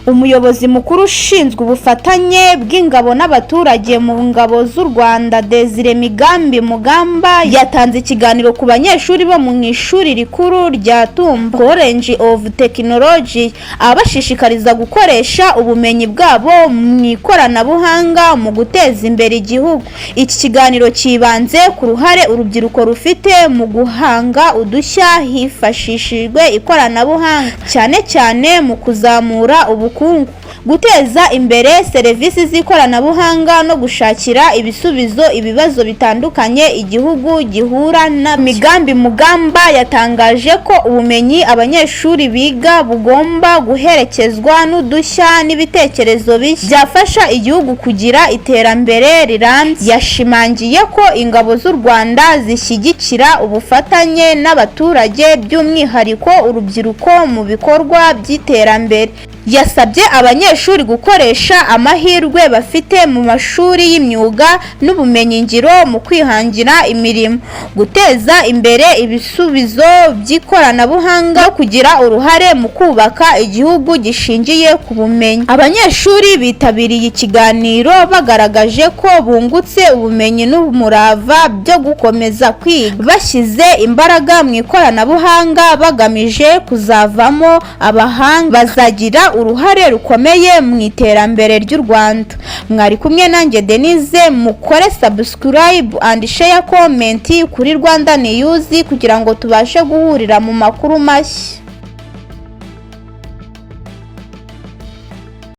Umuyobozi mukuru ushinzwe ubufatanye bw'ingabo n'abaturage mu ngabo z'u Rwanda, Desire Migambi Mugamba, yatanze ikiganiro ku banyeshuri bo mu ishuri rikuru rya Tumba College of Technology, abashishikariza gukoresha ubumenyi bwabo mu ikoranabuhanga mu guteza imbere igihugu. Iki kiganiro cyibanze ku ruhare urubyiruko rufite mu guhanga udushya hifashishijwe ikoranabuhanga, cyane cyane mu kuzamura ubukungu, guteza imbere serivisi z'ikoranabuhanga no gushakira ibisubizo ibibazo bitandukanye igihugu gihura na. Migambi Mugamba yatangaje ko ubumenyi abanyeshuri biga bugomba guherekezwa n'udushya n'ibitekerezo bishya byafasha igihugu kugira iterambere rirambye. Yashimangiye ko ingabo z'u Rwanda zishyigikira ubufatanye n'abaturage, by'umwihariko urubyiruko, mu bikorwa by'iterambere. Yasabye abanyeshuri gukoresha amahirwe bafite mu mashuri y'imyuga n'ubumenyingiro mu kwihangira imirimo, guteza imbere ibisubizo by'ikoranabuhanga no kugira uruhare mu kubaka igihugu gishingiye ku bumenyi. Abanyeshuri bitabiriye ikiganiro bagaragaje ko bungutse ubumenyi n'umurava byo gukomeza kwiga bashyize imbaraga mu ikoranabuhanga, bagamije kuzavamo abahanga bazagira uruhare rukomeye mu iterambere ry'u Rwanda. Mwari kumwe nanjye Denise. Mukore subscribe and share, comment kuri Rwanda News kugira ngo tubashe guhurira mu makuru mashya.